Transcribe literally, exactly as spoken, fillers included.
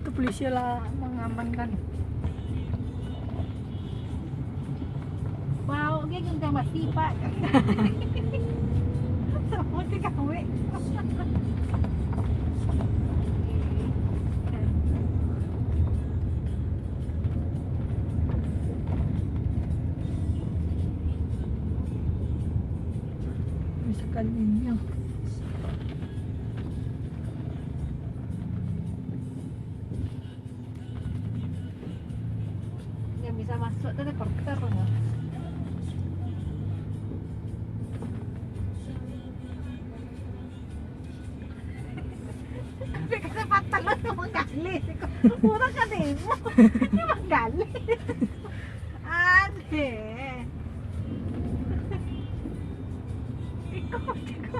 Itu polisi lah mengamankan. Bau ge genteng basi, Pak. Sama ti kawek. Misalkan ini. Yang bisa masuk tu reporter lah. Tapi kesempatan lo tu manggali siko. Urang ka demo, inyo manggali. Aneh. Iko, iko.